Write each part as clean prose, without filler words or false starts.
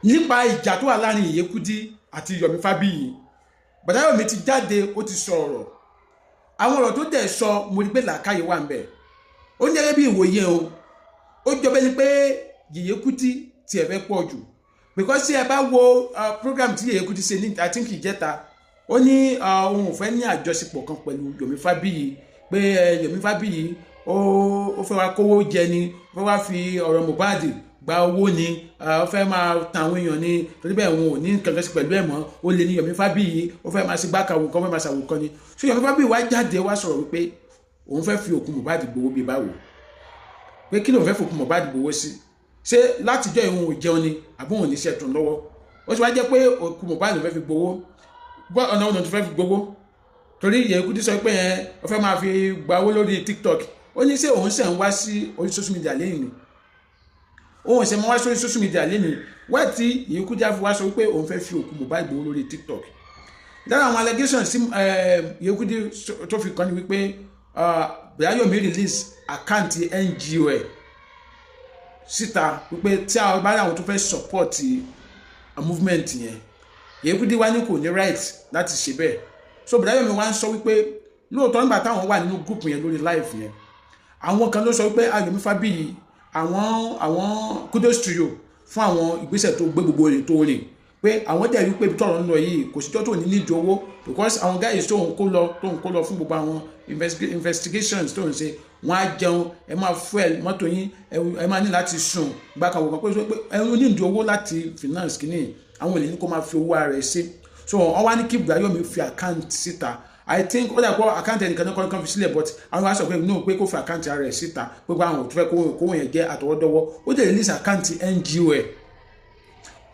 Nípa ìjà tó wà láàrin Yèyé Kúdí àti Yomi Fabiyi, Bọ̀dá Yomi ti jáde, ó ti sọ ọ̀rọ̀. Àwọn ọ̀rọ̀ tó dẹ̀ sọ, mo rí pé làákàyè wà ń bẹ̀. Ó ní gẹ́gẹ́ bí ìwòye o, ó jọ bẹ́ẹ̀ ni pé Yèyé Kúdí tiẹ̀ fẹ́ pọ̀ jù, because tí ẹ bá wo program tí Yèyé Kúdí ṣe ní, I think, ìjẹta, ó ní òun ò fẹ́ ní àjọṣepọ̀ kan pẹ̀lú Yomi Fabiyi, pé Yomi Fabiyi ó fẹ́ wá kówó jẹ ni, ó fẹ́ wá fi ọ̀rọ̀ Mohbad gba owó ni, ó fẹ́ máa tan àwọn èèyàn ni. Torí bẹ́ẹ̀, òun ò ní kankan sí pẹ̀lú ẹ̀ mọ́. Ó lè ní Yomi Fabiyi, ó fẹ́ máa ṣe gbákàwò kan, ó fẹ́ máa ṣàwò kan ni. So Yomi Fabiyi wá jáde, wá sọ̀rọ̀ wípé òun fẹ́ fi òkú Mohbad gbowó bíi báwo, pé kí lóun fẹ́ fi òkú Mohbad gbowó sí? Ṣé látijọ́ ìhun ò jẹun ni, àbí òun ò ní iṣẹ́ tó ń lọ́wọ́? Ó sì wá jẹ́ pé òkú Mohbad ló fẹ́ fi gbowó. Ọ̀nà tó fẹ́ fi gbowó? Torí Yèyé Kúdí sọ pé ẹ ó fẹ́ máa fi gba owó lórí TikTok. Ó ní ṣé òun ṣe ń wá sí orí social media lẹ́yìn ni? Òun ṣe máa wá sórí social media lẹ́yìn wá tí Yèyé Kúdí á fi wá sọ wípé òun fẹ́ fi òkú Mohbad gbowó lórí TikTok? Lára àwọn allegations tí Yèyé Kúdí tó fi kàn ní wípé Bọ̀dá release account NGO ẹ̀ síta, wípé tí a bá rí àwọn tó fẹ́ support movement yẹn. Yèyé Kúdí wá ní kò ní right láti ṣe bẹ́ẹ̀. So Bọ̀dá Yomi wá ń sọ wípé lóòótọ́, nígbà táwọn wà nínú group yẹn lórí live yẹn, àwọn kan ló sọ wípé Yomi Fabiyi, àwọn kudos to you fún àwọn ìgbésẹ̀ tó gbé, gbogbo rẹ̀ tó rìn, pé àwọn dẹ̀ wípé ibi tọ́rọ̀ ń lọ yìí, kò síjọ́ tó ní nídìí owó, because àwọn guys tó ń kó lọ fún gbogbo àwọn investigations tó ń ṣe, wọ́n á jẹun, ẹ máa fuel mọ́tò yín, ẹ máa ní láti sùn gbàkàwọ̀ kan, pé ẹ ní ìdí owó láti finance kìíní. Àwọn èlé ní kó máa fi owó ara ẹ̀ ṣe. So wọ́n wá ní kí Yomi fi account síta. I think ó dà pọ̀ account ẹnìkan náà kọ́ fi sílẹ̀, but àwọn wá sọ pé no, pé kó fi account ara ẹ̀ síta, pé àwọn tó fẹ́ kó yẹn jẹ́ àtọwọ́dọ́wọ́. Ó dẹ̀ release account NGO ẹ̀.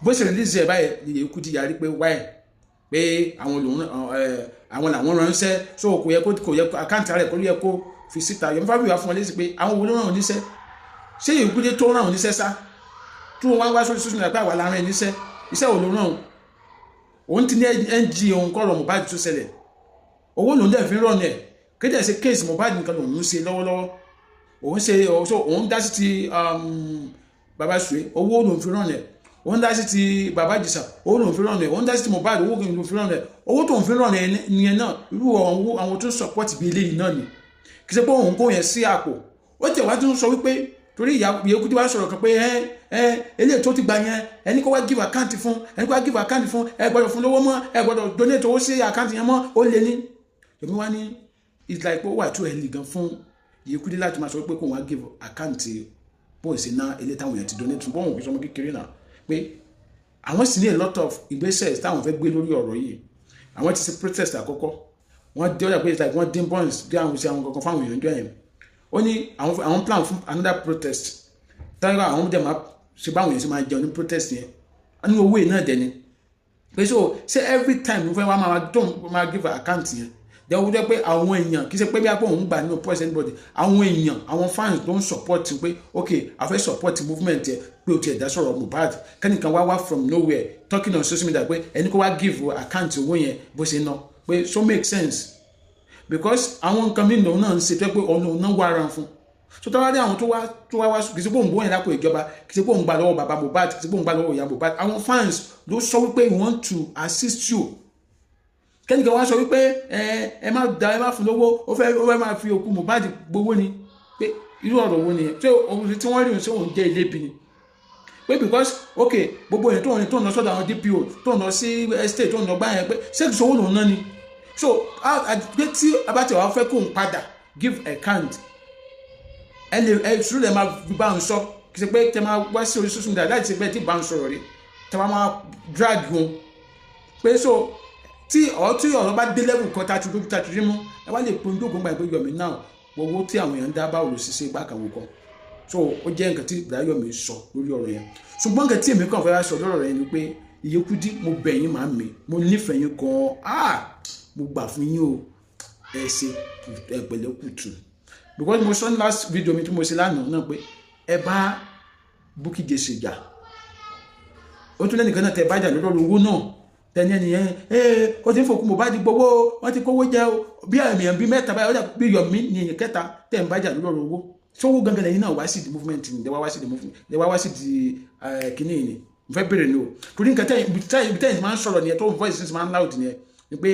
Bó ṣe release ẹ̀ báyìí ni Yèyé Kúdí yarí pé why, pé àwọn lòun, àwọn làwọn ránṣẹ́, so kò yẹ account ara ẹ̀ kó yẹ kó fi síta. Yomi Fabiyi wá fún wọn lésì pé àwọn wo ló ràn wọn níṣẹ́? Ṣé Yèyé Kúdí tó ràn wọn níṣẹ́ sá tí wọn wá wá sórí social media pé àwa la rán ẹ níṣẹ́? Iṣẹ́ wo ló ràn òun? Ti ní NGO òun kọ́ ọ̀rọ̀ Mohbad tó ṣẹlẹ̀, owó lòun dẹ̀ fi ń rọ̀nù ẹ̀. Kéde ṣe case Mohbad nìkan lòun ń ṣe lọ́wọ́lọ́wọ́, òun ṣe, so òun dá sí ti Baba Suwe, owó lòun fi rọ̀nù ẹ̀. Òun dá sí ti Baba Ìjẹ̀ṣà, owó lòun fi rọ̀nù ẹ̀. Òun dá sí ti Mohbad, owó lòun fi rọ̀nù ẹ̀. Owó tó ń fi rọ̀nù ẹ̀ nìyẹn náà. Irú àwọn tó ń support bí eléyìí náà ni, kì í ṣe pé òun kó yẹn sí àpò. Ó tẹ̀ wá tún sọ wípé torí ìyá Yèyé wá sọ̀rọ̀ kan pé ẹ eléyìí tó ti gbà yẹn, ẹni kó wá give account fún, ẹni kó wá give account fún, ẹ gbọ́dọ̀ fún lówó mọ́, ẹ gbọ́dọ̀ donate owó sí account yẹn mọ́, ó lé ní. Èmi wá ní it's like ó wà too early gan fún Yèyé Kúdí láti máa sọ pé kó wá give account bó ṣe ná eléyìí táwọn èèyàn ti donate fún bóun kì í sọmọ kékeré náà, pé àwọn sì ní a lot of ìgbésẹ̀ táwọn fẹ́ gbé lórí ọ̀rọ̀ yìí. Àwọn ti ṣe protest àkọ́kọ́, wọ́n dé ọjà pé it's like wọ́n dín buns dé, àwọn ṣe àwọn kankan fáwọn èèyàn jọ yẹn. Ó ní àwọn plan fún another protest táwọn àwọn dẹ̀ máa ṣe báwọn èèyàn ṣe máa jẹun ní protest yẹn ní owó yìí náà dẹ̀ ni, pé so ṣé every time ló fẹ́ wá máa tó máa give account yẹn? Then ó jẹ́ pé àwọn èèyàn, kì í ṣe pé bí apò òun gbà nínú purse anybody, àwọn èèyàn, àwọn fans tó ń support pé ok, a fẹ́ support movement yẹ, pé o ti ẹ̀dá sọ̀rọ̀ Mohbad, kẹ́nìkan wá wá from nowhere talking on social media pé ẹni kó wá give account owó yẹn bó ṣe ná, pé so make sense? Because àwọn nǹkan mi lòun náà ń ṣe tó yẹ pé ọ̀nà òun náà wá ara fún. So tó wá dé, àwọn tó wá wá, kì í ṣe pé òun bóyá lápò ìjọba, kì í ṣe pé òun gbà lọ́wọ́ bàbá Mohbad, kì í ṣe pé òun gbà lọ́wọ́ ìyá Mohbad. Àwọn fans ló sọ wípé we want to assist you. Kẹ́nìkan wá sọ wípé ẹ má da, ẹ má fún lówó, ó fẹ́ máa fi òkú Mohbad gbowó ni, pé irú ọ̀rọ̀ wo nìyẹn? Ṣé òun tí wọ́n rí òun, ṣé òun jẹ́ ilébi ni? Pé because ok, gbogbo èèyàn tó ń lọ sọ́dọ̀ àwọn DPO, tó ń lọ sí estate, tó ń lọ gbá yẹn, pé ṣé kìí ṣòwò lòun náà ni? So pé tí abátẹ̀ wàá fẹ́ kóun padà give account, ẹ lè ẹ sùúrù lè máa fi bá òun sọ. Kì í ṣe pé tẹ máa wá sí orí social media láti ṣe pé tí bá òun sọ̀rọ̀ rí, tẹ máa máa drag wọn, pé so tí ọ̀rọ̀ bá dé level kan tá a ti dójú, tá a ti rí mú, ẹ wá lè pin ojú ògùn gbà pé Yomi náà, gbogbo tí àwọn èèyàn ń dá, báwo ló ṣiṣẹ́ gbá kan wò kan. So ó jẹ́ nǹkan tí Yomi sọ lórí ọ̀rọ̀ yẹn. Ṣùgbọ́n nǹkan tí èmi kàn fẹ́ sọ lọ́rọ̀ yẹn ni pé Yèyé Kúdí, mo bẹ̀ yín, màá mi, mo nífẹ̀ẹ́ yín gan-an. Ah, mo gbà fún yín o. Ẹ ṣe ẹ pẹ̀lẹ́ kùtù, because mo sọ ní last video mi tí mo ṣe lánàá náà pé ẹ bá Bukky Jesse jà, ó tún lẹ́nìkan náà tẹ bá jà lórí owó náà, tẹni ẹni yẹn ẹ ó ti ń fòkú Mohbad gbowó, wọ́n ti kówó jẹ o. Bí ènìyàn bíi mẹ́ta báyìí, ọjà bí Yomi ní èèyàn kẹta tẹ̀ ń bá jà lórí owó sówó gangan. Lẹ́yìn náà wá sí di movement ni, lẹ́wà wá sí di movement, lẹ́wà wá sí di kínní ni. Mo fẹ́ bèrè ni o, torí nǹkan tẹ́yìn ibi tẹ́yìn máa ń sọ̀rọ̀ nìyẹn, tó voice máa ń loud nìyẹn, ni pé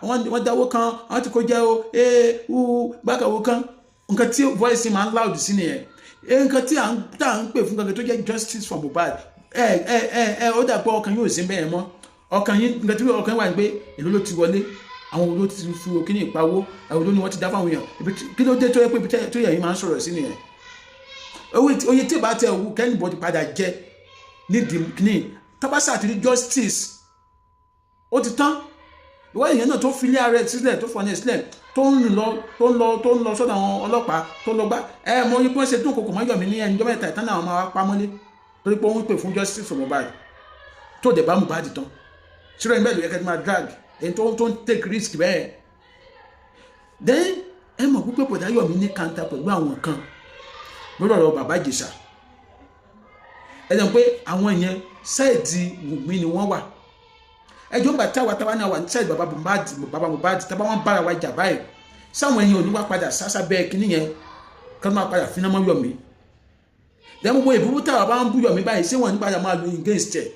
wọ́n dáwó kan, wọ́n ti kó jẹ́ o, ee wú gbàkàwó kan. Nǹkan tí voice máa ń loud sí nìyẹn. Nǹkan tí à ń pè fún kankan tó jẹ́ justice for Mohbad, ẹ ẹ ẹ ẹ ó dà pé ọkàn yóò sí bẹ́ẹ̀ mọ́. Ọkàn yín, nǹkan tí ọkàn wà ní pé èló ló ti wọlé, àwọn wo ló ti fi kíní ìpawó, àwọn wo ló ní wọ́n ti dá fáwọn èèyàn. Kí ló dé tó yẹ pé tó yẹ yín máa ń sọ̀rọ̀ sí nìyẹn? Oye tí ìbá tẹ òwú k'anybody padà jẹ nídìí kíní tábàṣà àti justice, ó ti tán. Ìwọ èèyàn náà tó fi ilé ara ẹ̀ sílẹ̀, tó fọ̀nà ẹ̀ sílẹ̀, tó ń lọ, tó ń lọ, tó ń lọ sọ́dọ̀ àwọn ọlọ́pàá, tó lọ gbá ẹ mọ bí wọ́n ṣe dún kòkò mọ́ Yọ̀mí ní ẹnjọ́ 3 ìtàn náà, máa wá pamọ́lé torí pé ó ń pè fún justice for Mohbad. Tó dẹ̀ bá Mohbad tán ṣírò ẹ̀ bẹ́ẹ̀ ló yẹ kẹ́ máa drag èyí tó ń take risk bẹ́ẹ̀. Then ẹ mọ̀ pípẹ́ bọ̀dá Yọ̀mí ní kanta pẹ̀lú àwọn kan lórí ọ̀rọ̀ Bàbá Ìjẹ̀ṣà. Ẹ jẹ́ pé àwọn yẹn, side Wùmí ni wọ́n wà. Ẹjọ́ ń gbà táwa táwa náà wà ní side bàbá Mohbad, bàbá Mohbad tábà wọ́n bára wa jà báyìí, sáwọn ẹ̀yìn òní wá padà sásá bẹ́ẹ̀ kínní yẹn kí wọ́n máa padà finá mọ́ Yọ̀mí. Then gbogbo ìbúbú táwa bá ń bú Yọ̀mí báyìí, ṣé wọ́n ní padà máa lo against ẹ̀?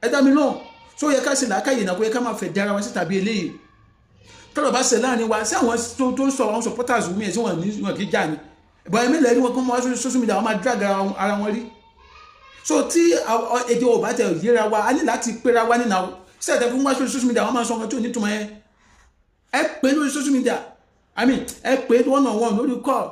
Ẹ dá mi náà tó yẹ ká ṣe làákàyè náà, kó yẹ ká máa fẹ̀ dára wa sí tàbí eléyìí tọ́lọ̀ bá ṣe láàrin wa sí. Àwọn tó ń sọ àwọn supporters Wùmí ẹ̀ sí wọn ní wọn kì í jà ní ìbọn ẹ̀mí lẹ́rí wọn kó mọ́ wá social media, wọn máa drag ara wọn rí. So tí èdè ò bá tẹ yéra wa, a ní láti péra wa nínú àwọn sẹ́ẹ̀tẹ̀ fún wá sórí social media, wọ́n máa sọ nǹkan tí ò ní túmọ̀ yẹn. Ẹ pé lórí social media, I mean, ẹ pé one on one lórí call.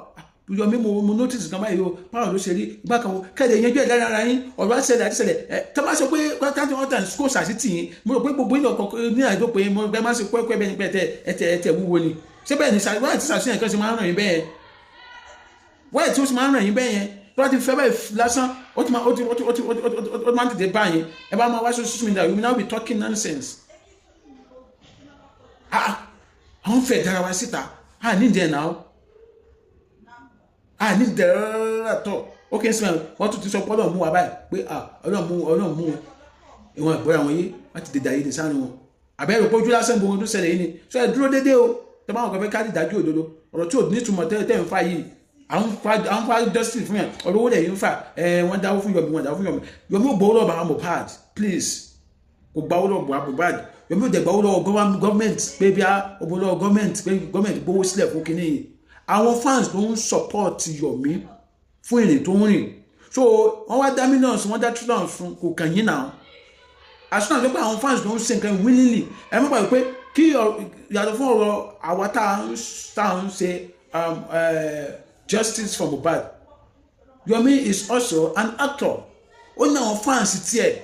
Yọ̀mí, mo notice kan báyìí o, báwo ló ṣe rí ìgbà kan o? Kẹ́lẹ̀ yẹn bí ẹ̀ lára ara yín. Ọ̀rọ̀ àṣẹlẹ̀ àti ṣẹlẹ̀ ẹ tó bá sọ pé káàtì wọn tàn kó sàṣì tì yín. Mo rò pé gbogbo yín ọkọ̀ ní àìdó pé mo gbẹ máa ń ṣe pẹ́pẹ́ bẹ́ẹ̀ ni pé ẹ̀tẹ̀ ẹ̀tẹ̀ wúwo ni. Ṣé bẹ́ẹ̀ ni wáyé tí sàṣìyàn kan ṣe máa ń ràn yín bẹ́ẹ̀? Wáyé tí ó ṣe máa ń ràn yín bẹ́ẹ̀ yẹn, tó bá ti fẹ́ bẹ́ẹ̀ lásán, ó ti máa ó ti ó ti ó ti ó ti máa ń tètè bá yín. Ẹ bá máa wá social media, you will now be talking nonsense. Ah, àwọn fẹ́ dára wa síta. Ah, nídìí ẹ̀ náà, ah, nídìí ẹ̀ rárá tọ̀. Ó kì í sìn. Wọ́n tún ti sọ pé Ọlọ́run mú wa báyìí pé ah, Ọlọ́run mú, Ọlọ́run mú wọn. Ìwọ̀n ìbọ̀rẹ̀ àwọn yìí, wọ́n ti dèdè àyè ní sáré wọn. Àbẹ́rẹ́ òpójú lásán gbogbo tó ṣẹlẹ̀ yìí ni. Sọ ẹ dúró déédéé o. Tẹ́ bá wọn kàn fẹ́ káàdì ìdájọ́ òdodo, ọ̀rọ̀ tí ò ní ìtumọ̀ tẹ́ ń fa yìí, à ń fa justice fún yàn. Ọ̀rọ̀ owó lẹ̀ yìí ń fà. Ẹ wọ́n dáwó fún Yomi, wọ́n dáwó fún Yomi. Yomi ò gbowó lọ́wọ́ bàbá Mohbad, please. Kò gbawó lọ́wọ́ bàbá Mohbad. Yomi ò dẹ̀ gbawó lọ́wọ́ government pé bí a ò gbowó lọ́wọ́ government pé government gbowó sílẹ̀ fún kinní yìí. Àwọn fans ló ń support Yomi fún ìrìn tó ń rìn. So wọ́n wá dá millions, wọ́n dá trillions fún, kò kàn yín náà. As soon as pé àwọn fans ló ń ṣe nǹkan willingly, ẹ má gbàgbé pé kí yàtọ̀ fún ọ̀rọ̀ àwa tá à ń ṣe justice for Mohbad, Yomi is also an actor. Ó ní àwọn fans tiẹ̀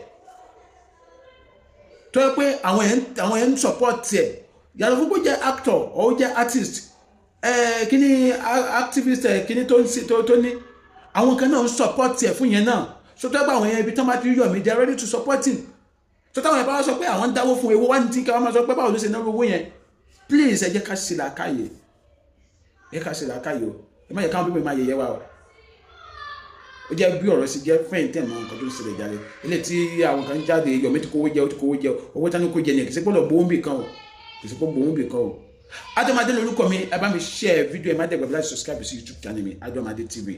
tó yẹ pé àwọn yẹn ń support tiẹ̀. Yàtọ̀ fún pé ó jẹ́ actor or ó jẹ́ artist, kíní activist, kíní tó ń tó ní àwọn kan náà ń support tiẹ̀ fún yẹn náà. So tó yẹ pé àwọn yẹn, ibi tó máa ti rí Yomi, they are ready to support him. So táwọn yẹn bá wá sọ pé àwọn ń dáwó fún, ewo wá ní tí kí wọ́n máa sọ pé báwo ló ṣe náwó owó yẹn? Please, ẹ jẹ́ ká ṣe làákàyè, ẹ jẹ́ ká ṣe làákàyè o. Ẹ má yẹ káwọn pípẹ́ máa yẹ̀yẹ́ wa o. Ó jẹ́ bí ọ̀rọ̀ sì jẹ́ fẹ́yìntì mọ́ nǹkan tó ń ṣẹlẹ̀ jáde ilé tí àwọn kan jáde. Yomi ti kówó jẹ, ó ti kówó jẹ. Owó tání kó jẹ ní ẹ̀, kì í ṣe pé lọ gbowó bì kan o, kì í ṣe pé gbowó bì kan o. Adọ́madé lórúkọ mi. Ẹ bá mi share fídíò, ẹ má dẹ̀ gbàgbé láti subscribe sí YouTube channel mi, Adọ́madé TV.